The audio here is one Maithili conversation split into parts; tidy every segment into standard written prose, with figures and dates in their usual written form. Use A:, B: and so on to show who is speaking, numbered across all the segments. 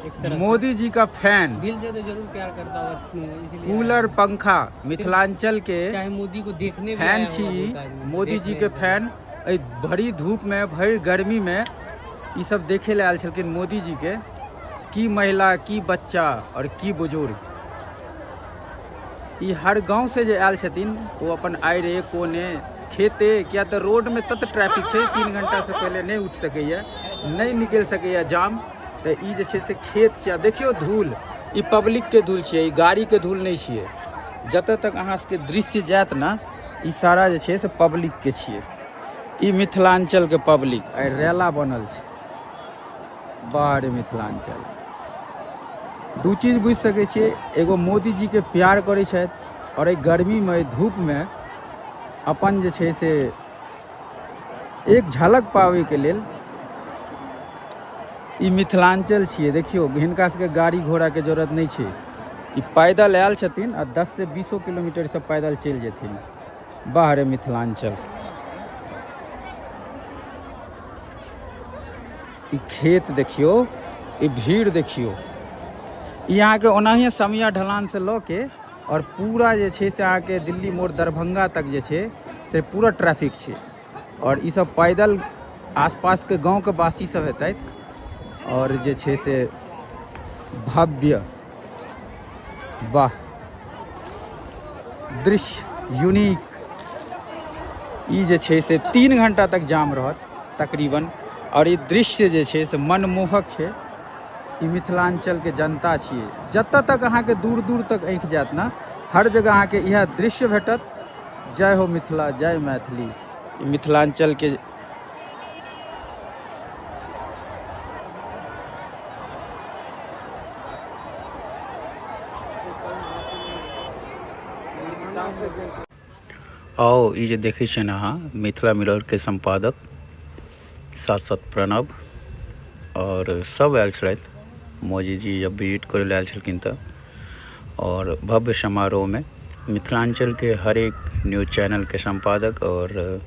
A: एक तरह से।
B: मोदी जी का फैन।
A: दिल से तो जरूर प्यार करता होगा, इसीलिए
B: कूलर
A: आया।
B: पंखा मिथिलांचल के
A: चाहे मोदी को देखने भी
B: फैन
A: आया
B: छी
A: होगा बहुत आदमी,
B: मोदी जी
A: देखने
B: के
A: भी।
B: फैन। एहि भरी धूप में, भरी गर्मी में ई सब देखे ले आयल छलखिन मोदी जी के। की महिला, की बच्चा और की बुजुर्ग, ई हर गांव से जे आयल छथिन ओ अपन आइरे कोने खेते, किया तऽ रोड में तत ट्रैफिक छै, 3 घंटा से पहले नहीं उठ सकैया, नहीं निकल सकैया जाम। तऽ ई जे छै से खेत छै। आ देखियौ धूल, ई पब्लिक के धूल छियै, ई गाड़ी के धूल नहि छियै। जतऽ तक अहाँ सबके दृश्य जायत ने, ई सारा जे छै से पब्लिक के छियै। ई मिथिलांचल के पब्लिक आइ रेला बनल छै। वाह रे मिथिलांचल। दू चीज बुझि सकै छियै, एगो मोदी जी के प्यार करै छथि और एहि गर्मी में, एहि धूप में अपन जे छै से एक झलक पाबैके लेल ई मिथिलांचल छियै। देखियौ, हिनका सबके गाड़ी घोड़ाके जरूरत नहि छै, ई पैदल आयल छथिन आ 10 से 20 किलोमीटर सब पैदल चलि जेथिन। वाह रे मिथिलांचल। ई खेत देखियौ, ई भीड़ देखियौ। ई अहाँके ओनाहिए समिया ढलान से लऽ के और पूरा जे छै से अहाँके दिल्ली मोड़ दरभंगा तक जे छै से पूरा ट्रैफिक छै। और ई सब पैदल आसपास के गाँव के वासी सब हेतथि। और जे छै से भव्य वाह दृश्य यूनिक। ई जे छै से 3 घंटा तक जाम रहत तकरीबन। और ई दृश्य जे छै से मनमोहक छै। ई मिथिलांचल के जनता छियै, जतऽ तक अहाँके दूर दूर तक आँखि जायत ने, हर जगह अहाँके इएह दृश्य भेटत। जय हो मिथिला, जय मैथिली। ई मिथिलांचल के आओ ई जे देखै छियनि अहाँ मिथिला मिरर के सम्पादक साथ साथ प्रणव और सब आयल छलथि। मोदी जी जब विजिट करै लए आयल छलखिन तऽ और भव्य समारोहमे मिथिलाञ्चलके हरेक न्यूज चैनलके सम्पादक और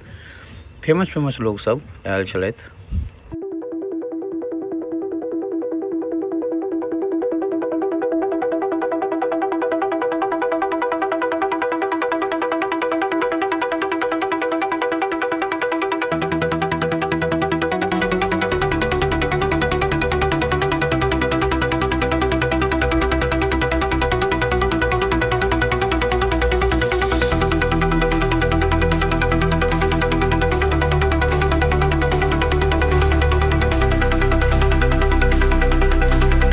B: फेमस फेमस लोक सब आयल छलथि।